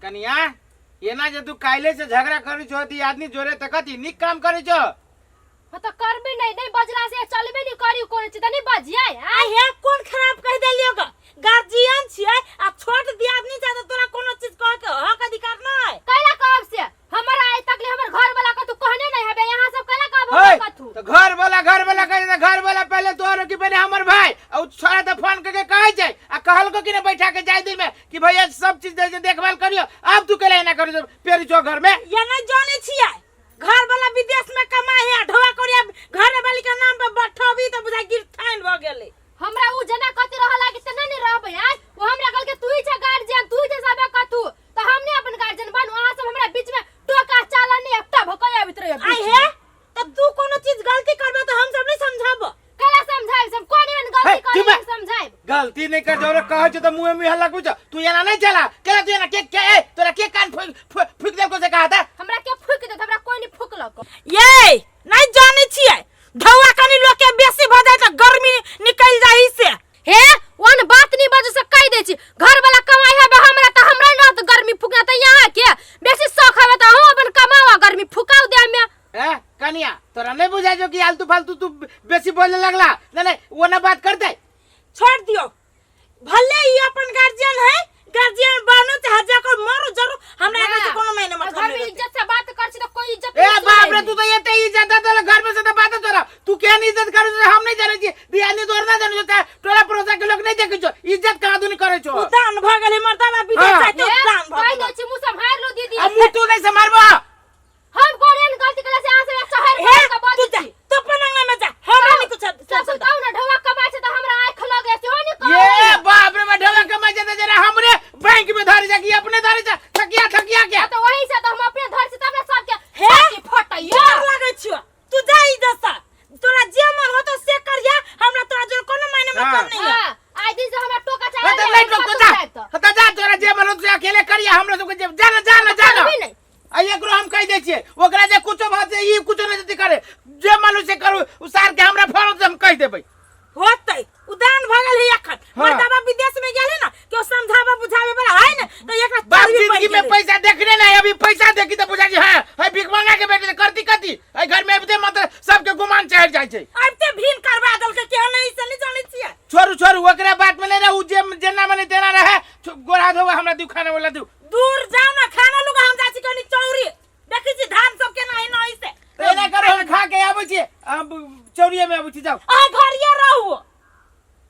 कनिया एना जे तू काल्हि से झगड़ा करै छो दियादनी जोरे त कथी नीक काम करै छो? हाँ तो करबे नहीं, नहीं बजला से चलबे नहीं करी कोनो चीज त नहीं बजिए। आ हे कोन खराब कह देलियो ग? गार्जियन छियै आ छोट दियादनी छै त तोरा कोनो चीज कह के हक अधिकार नै। कैला कहब से? हमर आइ तक ले हमर घर वाला कतु कहने नहीं हबे, यहाँ सब कैला कहब हे, हमरा कथु? तो घर वाला घर वाला कहे त घर वाला पहले तोहर की पहले हमर भाई आ उ छोरा त फोन करके कहै छै आ कहलको कि ने बैठा के जाय दिन में कि भैया सब चीज दे देखभाल करियो, अब तू कैला एना करू पेरी छो घर में? ये नहीं जाने छियै घर वाला विदेश में कमाए है ढोआ कोरिया घर वाली के नाम पर बैठबी त बुझा गिरथाइन भ गेलै। हमरा उ जना कथि रह लागी त नहीं रहबै आय, वो हमरा कहल के तू ही छे गार्जियन, तू ही छे सबे कथु, त हम नहीं अपन गार्जियन बनू, अहाँ सब हमरा बीच में टोका चालन नहीं एकटा भकई आबित रहे आय हे त तू कोनो चीज गलती करबे त हम सब नहीं समझाब। कैला समझाइब हम कोन एहन गलती हे, करी चुप हम समझाइब? गलती नहीं कर जोरे कहै छ त मुंह में हल्ला कुछ तू एना नहीं चला केला तू एना के के ए, तोरा के कान फूक फूक फूक देलको से कहा था? हमरा के फूक देत? हमरा कोई नहीं फूकलक। ये नहीं जाने छियै धौआ कनी लोग के बेसी भ जाय त गर्मी निकल जाही से। हे ओन बात नहीं बाजू से कह दै छी, घर वाला कमाई है हमरा त हमरा न त गर्मी फूकना त यहाँ के बेसी शौक हवे त अहूँ अपन कमाओ गर्मी फुकाउ दे में। ए कनिया तोरा नहीं बुझाय जो कि आलतू फालतू तू बेसी बोले लगला? नहीं नहीं वो ना बात करते। छोड़ दियो भले ही अपन गार्जियन है, गार्जियन बनो चाहे जाकर मरो जरूर, हमरा एकर से कोनो मायने मतलब घर नहीं में रहते। इज्जत से बात कर छी त कोई इज्जत ए नहीं बाप रे सुनै। तू तो एते इज्जत दे देला घर में से तो बात तोरा तू के नहीं इज्जत करू हम नहीं जाने छी, दियानी तोर ना जाने छो, टोला पड़ोसा के लोग नहीं देखै छो, इज्जत कहाँ दुनी करै छो? उदान भ गेलै मर्दाबा विदेश हाँ। जाइते हे, उदान भ कहि गेलै। दै छी मुँह सम्हारि लू दीदी। आ मुँह तू नहीं सम्हारबो। हम कोन एहन गलती केला से अहाँ सब चहर हे, के तू बजै जा, छी? तू अपन अंगना में जा, हमरा नहीं कुछ सब बताउ ना ढौआ कमाइ छै त हमरा आँखि लगे सेहो नहीं ये कहै। बाप रे बा ढोआ कमाइ छै त जरा हमरे बैंक में धरे जा कि अपने धरे जा, थकिया थकिया के। त वही से त हम अपने धर छी तब ने सबके हे, छाती फटैया। डर लागै छियो, तू जा इधर से, तोरा जे मन होतो से करिया, हमरा तोरा जोर कोनो मायने मतलब हाँ। नहीं है। हाँ, आइ दिन से हमरा टोका हाँ, चाहे त नहीं टोको जा, हाँ, त जा तोरा जे मन होतो से अकेले करिया, हमरा सबके जे जा ना जा ना जा ना। करबे नहीं। आ एकरो हम कह दै छियै ओकरा जे कुछो बात छै ई कुछो नहीं जति करे जे मन से करू उ सार के हमरा फोन से हम कह देबै। होतै उदान भ गेल है अखन। हाँ। मर्दाबा विदेश में गेल है ना केओ समझाबा बुझाबे वाला है ना त एकरा बाप चर्बी जिंदगी पड़ि में गेलै। पैसा देखने नहीं, अभी पैसा देखी तो बुझा जी हां है भीख मांगा के बेटे करती कथी है घर में अबते मतलब सबके गुमान चढ़ जाय छै। अबते भीन करवा देलकै के नहीं से नहीं जानै छियै। छोड़ू छोड़ू ओकरा बात में नहीं रहू, जे जेना मने तेना रहे, गोरा धोबा हमरा दिउ खाना वाला दिउ। दूर जाओ ना खाना लुगा, हम जाइ छी कनी चौरी देखै छी धान सब केना है ना ऐसे। त एना करो हम खा के आबै छी, हम चौरिये में आबै छी, जाओ। अहाँ घरिये रहू।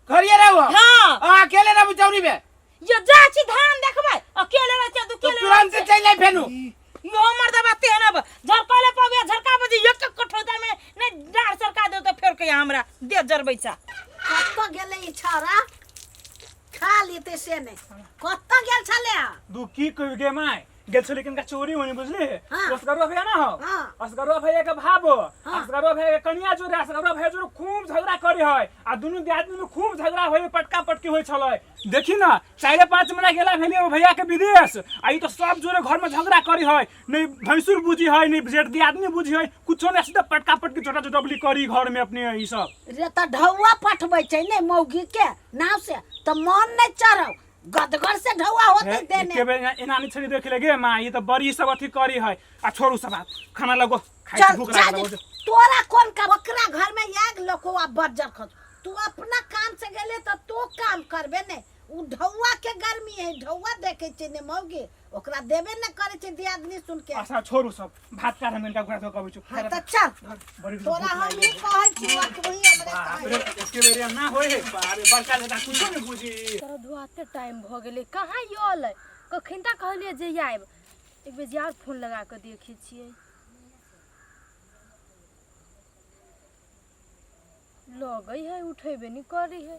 घरिये रहू? हाँ। अहाँ अकेले रहू चौरी में? ये जा छी धान देखबै, अकेले रहै छी, तो दुकेले तुरंत से चलि आइ फेनु। यो मर्दबा तेहन अब झरकले पवे झरका बजे एक एक कठौता में नहीं डार सरका दे तो फेर के हमरा दे जरबै छा। कतऽ गेलै ई छौड़ा? खा लेते से नहि, कतऽ गेल छलै? दू की कहि गे my, गेल छलै किनका चोरी होनी बुझली। हाँ। असगरुआ भैया ना हो। हाँ। असगरुआ भैया के भाबो। हाँ। असगरुआ भैया के कनिया जोरे असगरुआ भैया जोरे खूब झगड़ा करे है आ दुनू दियादनी में खूब झगड़ा होय, पटका पटकी होय छलै। देखी ना 4-5 महीना गेला भेली ओ भैया के विदेश आ ई तो सब जोरे घर में झगड़ा करे है, नहीं भैंसुर बुझी है नहीं जेठ दियादनी बुझी है, कुछो नहीं, सीधा पटका पटकी छोटा छोटा बली करी घर में अपने ई सब। रे त ढौआ पठबै छै ने मौगी के नाव से त मन नहीं चढ़ौ, गदगर से ढौआ होते हे, देने। एके बेर एना नहीं छली देख ले गे माँ, ई त बड़ी सब अथी करी है। आ छोड़ू सब बात, खाना लगो खाइ चल भूख जा लागल दे। तोरा कोन का ओकरा घर में आग लको आ बज्जर खस, तू अपना काम से गेले त तू काम करबे ने, उ ढौआ के गर्मी है, ढौआ देखे छै ने मौगी, ओकरा देबे ने करे छै दियादनी सुन के। अच्छा छोड़ू सब भात काट, हम इनका घुरा धो कहबै छु। हाँ त चल। बड़ी भूख तोरा हम लागल ई कहै छी वही हमरे बाप कहै रे, एके बेर ना होय है, बाप रे, बड़का लड़का कुछो नहीं बुझी। तोरा धुआते टाइम भ गेलै, कहाँ यल कखन ता कहलियै जे आयब, एक बेर यार फोन लगा कऽ देखै छियै। लगै है उठेबे नहीं करी है,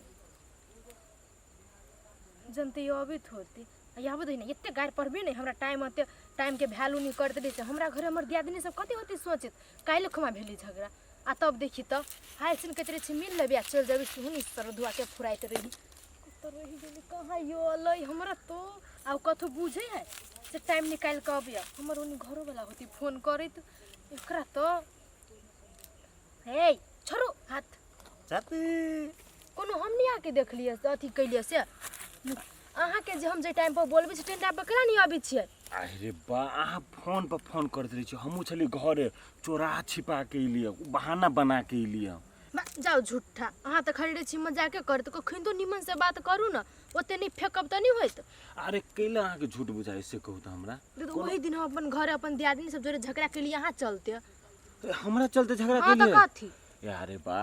जनते अबैत होते आबे दही ने, एते गारि पढ़बे नहीं हमरा टाइम अते टाइम के वैल्यू नहीं करते रहे। हमरा घरे हमर दियादनी सब कते होते सोचैत, काल्हि खुमा भेलै झगड़ा आ तब देखी त हाय सुन कहते रहे छी मिल लेबे आ चल जेबे, सुन सर धुआ के फुराइत रही कतऽ रहि गेलै कहाँ यो अलै हमरा तो आ कथो बुझे है से टाइम निकालि कऽ अबिय। हमर ओनी घरो वाला होती फोन करैत एकरा तो हे छोड़ू हाथ। चाची कोनो हम नहीं आके देखलियै अथी कैलियै से अहाँके जे हम जे टाइम पर बोलबै छी टाइम पर केना नहीं अबै छियै? अरे बा, अहाँ फोन पर फोन करैत रहै छी। हमहूँ छलियै घरे, चोरा छिपा के एलियै, ओ बहाना बना के एलियै। बा, जाउ झूठा, अहाँ तऽ खाली रहै छी मजाके करैत। कखन तो निमन से बात करू ने, ओते नहि फेकब तऽ नहि होइत। अरे कैला अहाँके झूठ बुझाइ से कहू तऽ हमरा। देखू, ओहि दिन हम अपन घर अपन दियादनी सब जोरे झगड़ा केलियै अहाँ चलते। हमरा चलते झगड़ा हाँ तऽ केलियै? कथी? अरे बा,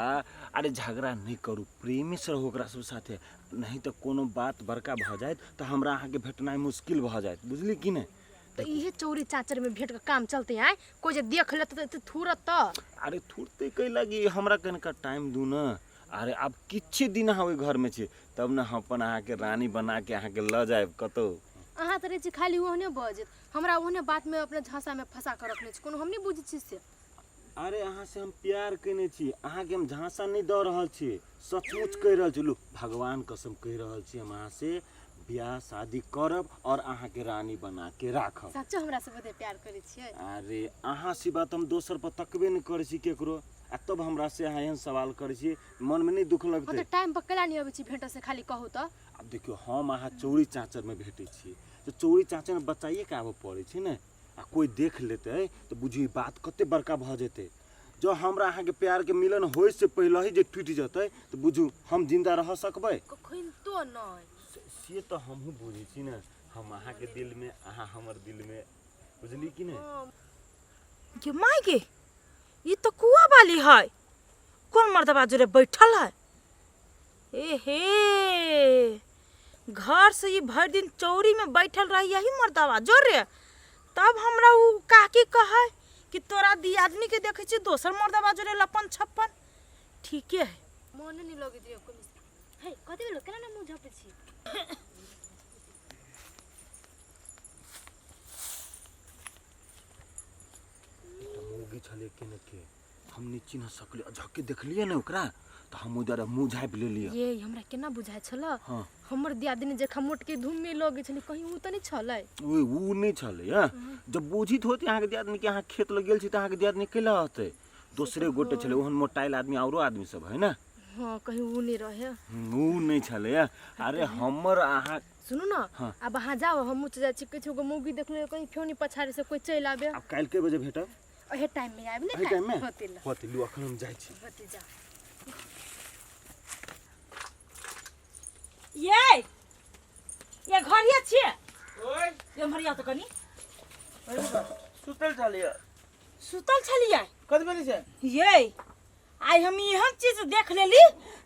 अरे झगड़ा नहि करू, प्रेमी से रहू ओकरा सब साथे, नहीं तऽ कोनो बात बड़का भऽ जायत तऽ हमरा अहाँके भेटनाइ मुश्किल भऽ जायत, बुझली कि नहि? तऽ इहे चौरी चाचर में भेट के काम चलते आय, कोई जे देख लेत तऽ थूरत तऽ। अरे थुरते कै लागी, हमरा कनिका टाइम दू ने। अरे आब किछु दिन अहाँ ओहि घरमे छी तब ने हम अपन अहाँके रानी बना के अहाँके लऽ जायब कतहु। अहाँ तऽ रहै छी खाली ओहने बजैत, हमरा ओहने बात में अपने झांसा में फंसा के रखने छी, कोनो हम नहि बुझै छी से। अरे अहाँ से हम प्यार केने छी, अहाँके हम झांसा नहि दऽ रहल छी, सचमुच कहि रहल छी। लू भगवान कसम कहि रहल छी, हम अहाँ से ब्याह शादी करब और अहाँके रानी बना के राखब। सच्चो हमरा से बदे प्यार करै छियै? अरे अहाँ सिवा तऽ हम दोसर पर तकबे नहि करै छी केकरो, आ तब हमरा से अहाँ एहन सवाल करै छी, मनमे नहि दुख हम लगतै? तऽ टाइम पर कैला नहि अबै छी भेंट से, खाली कहू तऽ। आब देखियौ, हम अहाँ चौरी चाँचरमे भेटै छी तऽ चौरी चाँचरमे बचाइए के आबऽ पड़ै छै ने, आ कोइ देख लेतै तऽ बुझियौ ई बात कते बड़का भऽ जेतै। जँ हमरा अहाँके प्यारके मिलन होइसँ पहिले ही जे टूटि जेतै तऽ बुझू हम जिन्दा रह सकबै? कखन तो नहि। से तऽ हमहूँ बुझै छी ने, हम अहाँके दिलमे, अहाँ हमर दिलमे, बुझली कि नहि? गे माय गे, ई तऽ कुआ वाली है, कोन मर्दबा जोरे बैठल है? ए हे, घर से ई भरि दिन चौरी में बैठल रही यही मर्दबा जोरे, तब हमरा उ काकी कहै कि तोरा दियादनी के देखै छी दोसर मर्दबा जोरे लपन छप्पन। ठीके है। मोने नहि लगैत रहै कोनो। हे, कथी भेलो? केना ने मुँह झपै छी? एकटा मौगी छलै के ने के, हम नहि चिन्ह सकलियै, आ झक्के देखलियै ने ओकरा तऽ हम ओहि दुआरे मुँह झाँपि लेलियै। ये हमरा केना बुझाइ छल? हाँ। हमर दियादनी जखन मोटके धूममे लगै छलै, कहीं उ तऽ नहि छलै? ओए उ नहि छलै। हँ, जब बुझित होतै अहाँके दियादनी कि अहाँ खेत लग गेल छी तऽ अहाँके दियादनी कैला रहतै? दोसरे गोटे छलै, ओहन मोटाइल आदमी औरो आदमी सब है ने। हाँ, कहीं उ नहि रहे। उ नहि छलै। अरे हमर अहाँ सुनू ने। हाँ। आब अहाँ जाओ, हमहूँ जाइ छी। किछु गो मौगी देखलियै, कहीं फेउनी पछाड़ी से कोई चलि आबे। आब काल्हि के बजे भेटब? एहे टाइम में आबि ने। एहि टाइम में होते ला। होते लू, अखन हम जाइ छी। होते, जाओ। ये ये घरिया छियै? ओए। ये मरिया तऽ कनी। सुतल छलियै। सुतल छलियै? कथी भेलै से? ये आइ हम एहन चीज देख लेली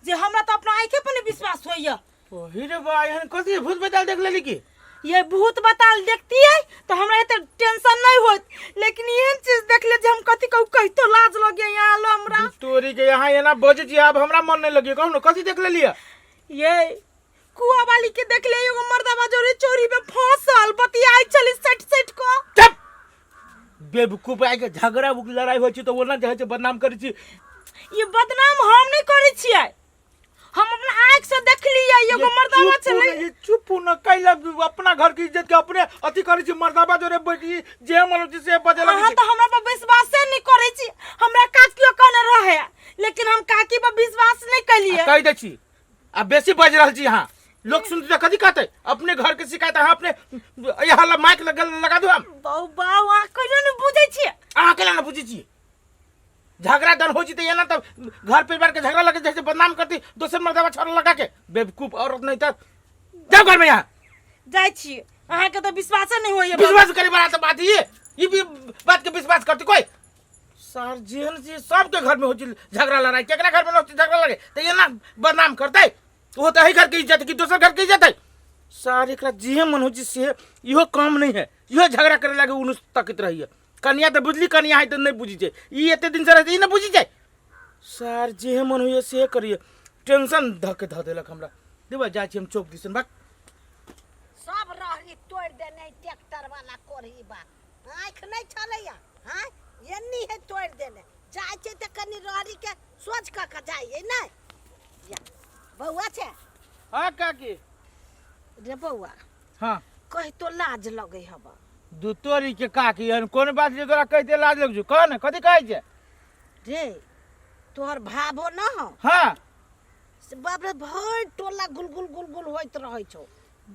जे हमरा तऽ अपना आँखे पर नहि विश्वास होइया। ओही रे बा, एहन कथी भूत बेताल देख लेली की? ये भूत बताल देखतियै तऽ हमरा एते टेंशन नहीं होत, लेकिन एहन चीज देख ले जे हम कथी कहू, कहितो लाज लगे यहाँ आलो हमरा। तोरी के, यहाँ एना बजै छी, आब हमरा मन नहीं लगिए। कहू ने, कथी देख लेलियै? ये कुआ वाली के देख ले, एगो मर्दबा जोरे चोरी में फंसल बतियाई छली सट सट को। चुप बेवकूफ, आइ के झगड़ा उक लड़ाई होइ छै तऽ ओना जे होइ छै बदनाम करै छी। ये बदनाम हम नहीं करै छियै, हम अपना आँख से देखलियै एगो मर्दबा छलै। ये चुप न कैला, अपना घर के इज्जत के अपने अथी करै छी। मर्दबा जोरे बैठी जे मन होइ छै से बजे लगै अहाँ छै। तऽ हमरा पर विश्वासे नहीं करै छी। हमरा काकियो कहने रहे, लेकिन हम काकी पर विश्वास नहीं केलियै। कहि दै छी, आ बेसी बाजि रहल छी अहाँ, लोक सुनतै तऽ कथी कहतै? अपने घर के शिकायत अहाँ अपने यहाँ ला माइक लगा दू हम। बाउ बाउ, अहाँ कहियो नहीं बुझै छियै। अहाँ केना ने बुझै छियै? झगड़ा दन हो जेतै एना तऽ घर परिवार के झगड़ा लगे जैसे बदनाम करती दोसर मर्दबा छोड़ा लगा के। बेवकूफ औरत, नहीं तऽ जाओ घर में यहाँ। जाइ छी, अहाँके तऽ विश्वासे नहीं होइए। विश्वास करे वाला तऽ बात ये भी बात के विश्वास करती कोई? सर जेहन चीज सबके घर में हो छै झगड़ा लड़ाई, केकरा घर में न होते झगड़ा लड़ाई? तऽ एना बदनाम करतै वो तऽ एही घर के इज्जत कि दोसर घर के इज्जत है? सर एकरा जेहे मन हो छै से इहो काम नहीं है, इहो झगड़ा करे लागे उनु तकैत रहिए। कनिया तऽ बुझली, कनिया है तऽ नहीं बुझी छै, ई एते दिन से रहते ई नहीं बुझी छै। सर जेहे मन होइए से करिए, टेंशन धऽ के धऽ देलक हमरा। देबा जाइ छी हम चौक दिसन बा। सब रहरी तोड़ि देने ट्रैक्टर वाला कोढ़ी बा, आँखि नहि छलैया? हाँ, एन्नी है तोड़ि देने। जाइ छै तऽ कनि रहरी के सोझ कऽ के जाइ नहि। या बौआ छै? हाँ काकी। रे बौआ। हाँ। कहितो लाज लगै हब। दू तोरी के काकी, एहन कोन बात जे तोरा कहिते लाज लग जो? कह ने, कथी कहै छै? रे तोहर भाभो न हो? हाँ। से बाप रे, भरि टोला गुलगुल गुलगुल होइत रहै छौ।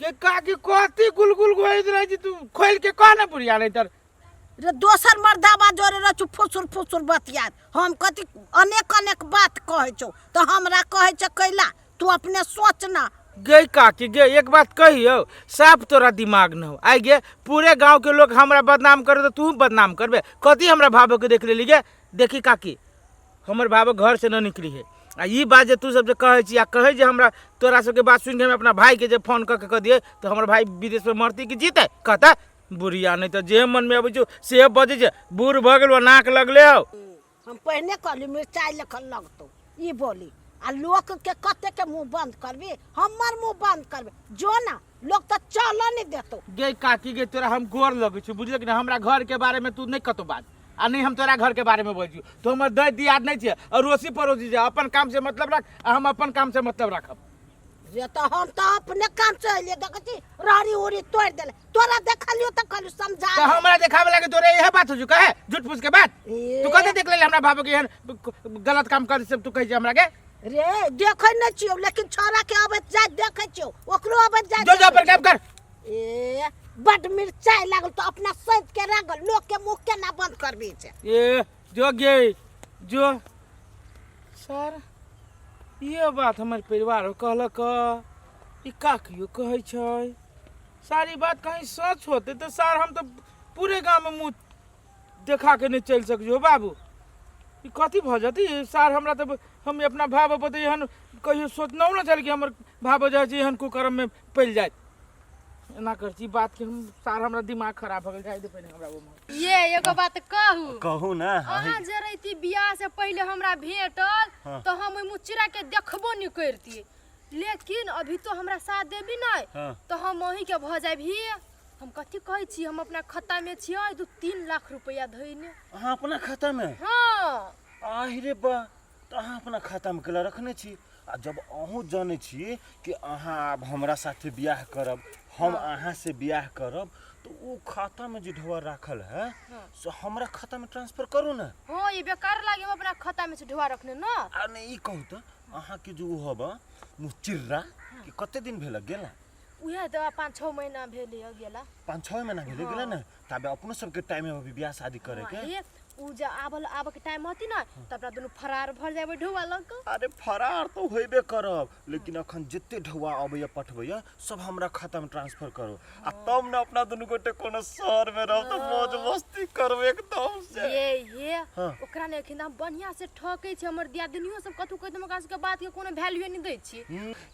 गे काकी कथी गुलगुल गोइत रहै छी तू खोलि के कह ने बुढ़िया नहीं तर रे दोसर मर्दाबा जोरे रह छौ फुसुर फुसुर बतियात हम कथी अनेक अनेक बात कहै छौ तऽ हमरा कहै छै कैला तू अपने सोच ना गे काकी गे एक बात कहियौ साफ तोरा दिमाग न हो आइ गे पूरे गांव के लोग हमरा बदनाम करे तो तू बदनाम करबे कथी हमरा भाभो के देख लेली गे देखी काकी हमर भाभो घर से न निकली है आ ई बात जे तू सब जे कहै छी आ कहै जे हमरा तोरा सबके बात सुनि के हम अपना भाई के जे फोन कऽ के कह दियै तऽ हमर भाई विदेश में मरती कि जीते कहता बुढ़िया नहीं तऽ जे मन में अबै छौ से बजै छै बूढ़ भऽ गेल नाक लगले हौ हम पहिने कहली मिरचाइ लेखन लगतौ ई बोली आ लोक के कते के मुंह बंद करबी हमर मुंह बंद करबी जो ना लोग तऽ चलऽ नहीं देतौ गे काकी गे तोरा हम गोर लगै छी बुझल कि हमरा घर के बारे में तू नहीं कतौ बात आ नहीं हम तोरा घर के बारे में बजियो तो हमर दै दियाद नहीं छियै अड़ोसी पड़ोसी छै अपन काम से मतलब रख आ हम अपन काम से मतलब राखब रे तऽ हम तऽ अपने काम से अयलियै देखै छी रहरी उरी तोड़ि देले तोरा देखलियो तऽ कहलियो समझा तऽ हमरा देखावे लागे तोरे इहे बात हो चुका है झूठ फूस के बात ए। तू कते देख ले हमरा बाबू के एहन गलत काम कर सब तू कहै छै हमरा के रे देखै नहि छियौ लेकिन छौड़ा के अबैत जाइत देखै छियौ ओकरो अबैत जाइत जो जो अपन काम कर ए बड मिरचाइ लागल तऽ अपना सैत के राखल लोक के मुँह केना बंद करबी छै ए जो गे जो सर ये बात हमर परिवार कहलक ई काकियो कहै छै सारी बात कहीं सच होते तो सर हम तो पूरे गांव में मुंह देखा के नहीं चल सकियो बाबू ई कथी भऽ जती सर हमरा तऽ हम अपना भाव पर एहन कहियो सोचनहुँ न छल कि हमर भाव जाइ छै एहन कुकर्म में पड़ि जायत एना कर छी बात के हम सार हमरा दिमाग खराब भऽ गेल जाय दे पहिने हमरा ओमे ये एगो बात कहू कहू ना अहाँ जे रहिती बियाह से पहिले हमरा भेटल हाँ। तऽ हम ओहि मुचरा के देखबो नहि करतियै लेकिन अभी तो हमरा साथ देबी नहि हाँ। तऽ हम अहीं के भऽ जाबी हम कथी कहै छी हम अपना खाता में छियै 2-3 लाख रुपया धइने अहाँ अपना खाता में हाँ आहि रे बा तऽ अहाँ अपना खाता में केला रखने छी आ जब अहूँ जानै छी कि अहाँ आब हमरा साथे बियाह करब हम अहाँ से बियाह करब तऽ ओ खाता में जे ढोआ राखल है से हमरा खाता में ट्रांसफर करू ना हाँ ये बेकार लागे हम अपना खाता में से ढोआ रखने ना आ नहीं ई कहू तऽ अहाँके जे ओ हब मुचिर्रा कि कते दिन भेल गेला उहे तऽ 5-6 महीना भेल गेला 5-6 महीना भेल गेला ने ताबे अपनो सबके टाइम है अभी बियाह शादी करे के हाँ, उ जे आबल आबे के टाइम होती ना त अपना दुनू फरार भर जाबे ढोआ लग के अरे फरार तो होबे करब लेकिन अखन जते ढौआ अबैया पठबैया सब हमरा खाता में ट्रांसफर करो आ तब ने अपना दुनू गोटे कोनो शहर में रहब तऽ मौज मस्ती करब एकदम से ये ये हाँ। ओकरा ने अखन हम बढ़िया से ठकै छै हमर दियादनियो सब कथू कहै त ओकरा सबके बात के कोनो वैल्यू नहीं दै छी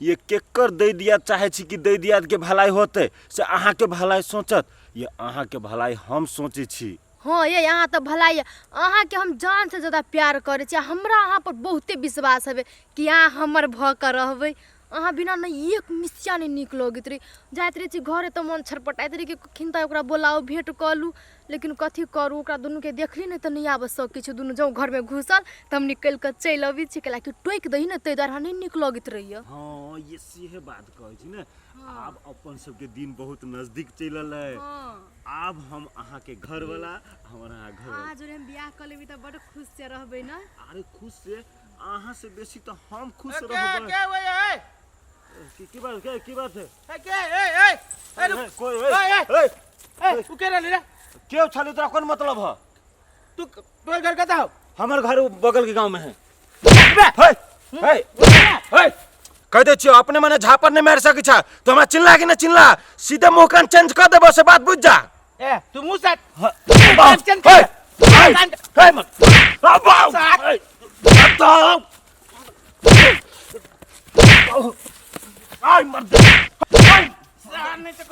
ये केकर दै दिया चाहे छी कि दै दियाद के भलाई होते से अहाँ के भलाई सोचत ये अहाँ के भलाई हम सोचै छी हाँ ये अहाँ तऽ भलाई अहाँके हम जान से ज़्यादा प्यार करै छी हमरा अहाँ पर बहुते विश्वास हवे कि अहाँ हमर भऽ कऽ रहबै अहाँ बिना ने एक मिसिया नहि नीक लगैत रहै जाइत रहै छी घरे तऽ मन छटपटाइत रहै कि कखन तऽ ओकरा बोलाउ भेँट कऽ लू लेकिन कथी करू ओकरा दुनूके देखली नहि तऽ नहि आबऽ सकै छी दुनू जँ घरमे घुसल तऽ हम निकलि कऽ चलि अबै छी कैला कि टोकि दही ने ताहि दुआरे हमरा नहि नीक लगैत रहैए हाँ ये सेहे बात कहै छी ने आब अपन सबके दिन बहुत नजदीक चलि एलै आब हम अहाँ के घर वाला हमर अहाँ घर वाला अहाँ जोरे हम बियाह कऽ लेबै तऽ बड्ड खुश से रहबै ने अरे खुश से अहाँ से बेसी तो हम खुश के रहबै के ओए ए की की बात के की बात है ए के ए ए ए रुक ए, कोई ए, ए, ए, ए उ के रहली रे के छली तोरा कोन मतलब है तू तोर घर कतऽ हौ हमर घर उ बगल के गांव में है बे हे हे हे कह दे छियो अपने मने झापड़ नहीं मार सकै छ तो हमरा चिल्ला कि ना चिल्ला सीधे मुंह कान चेंज कर देबो से बात बुझ जा ए तू मुंह से हे, चेंज कर हे, हे, मत साथ। आई मर दे सार नहीं तो